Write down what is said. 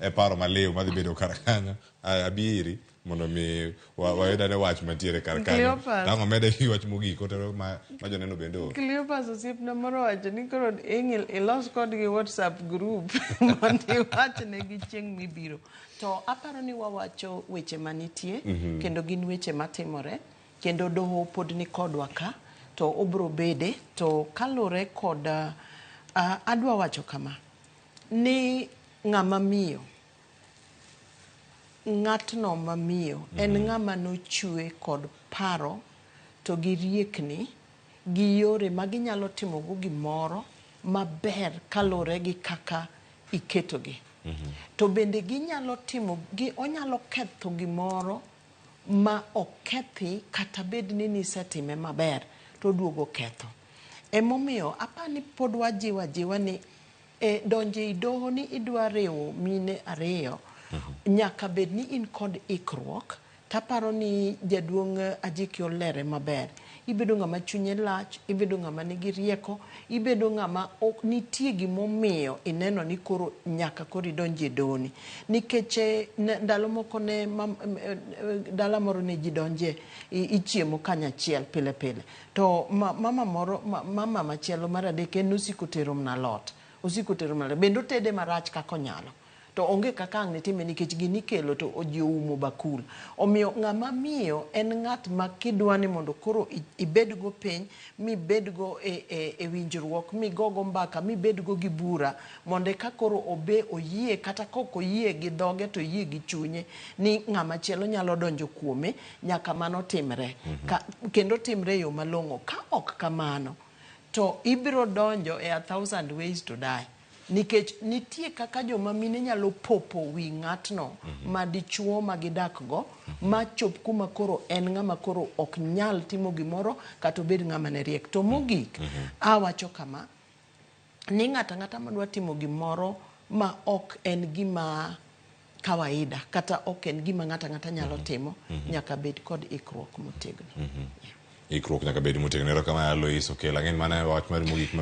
e paro maliw madhi bedo kar kanyo. Abi iri mondo mi wayud ane wach mantiere kar kanyo. Cleophas. Tang' omede gi wach mogik otero ma joneno bende oor. Cleophas osiepna moro owacho ni koro ing' ilos kodgi WhatsApp group mondo iwachnegi chieng' mibiro. To aparo ni wawacho weche manitie kendo gin weche matimore kendo doho pod ni kodwa ka to obro bede to kalure kod adwa wacho kama ni ng'ama miyo ng'atno mamiyo en ng'ama nochwe kod paro to gi riekni gi yore ma ginyalo timogo gimoro maber kalure gi kaka iketogi. To bende ginyalo timo gi onyalo ketho gimoro ma okethi kata bed ni nisetime maber to oduogo ketho. Emomiyo apani pod wajiwo ajiwa ni e donjo ei doho ni idwa riwo mine ariyo nyaka bed ni in kod ikruok taparo ni jaduong' Ajiki olere maber. Ibedo ng'ama chunye lach, ibedo ng'ama nigi rieko, ibedo ng'ama ok nitie gimomiyo ineno ni koro nyaka koro idonji e doho ni. Nikech ndalo moko ne dala moro ne ji donje ichiemo kanyachiel pile pile. To mama moro mama machielo mar adek en nosiko tero mana alot. Osiko tero mana bende otede marach kaka onyalo. To onge kaka ang' nitime nikech gini ikelo to ji oumo bakul. Omiyo ng'ama miyo en ng'at ma kidwa ni mondo koro ibedgo piny mibedgo e winjruok migogo mbaka mibedgo gi bura mondo eka koro obe oyie kata kok oyie gi dhoge to oyie gi chunye ni ng'ama chielo nyalo donjo kuome nyaka mano timre. Kendo timre e yo malong'o. Ka ok kamano to ibiro donjo e a thousand ways to die. Nikech nitie kaka joma mine nyalo popo wi ng'atno ma dichuo ma gidak go ma chop kuma koro en ng'ama koro ok nyal timo gimoro kata obed ng'ama ne riek. To mogik, awacho kama, ni ng'ato ang'ata madwa timo gimoro ma ok en gima kawaida kata ok en gima ng'ato ang'ata nyalo timo nyaka bed kod ikruok motegno. Ikruok nyaka bed motegno. Erokamano Alois Okello. Ang'e ni mano e wach mari mogik ma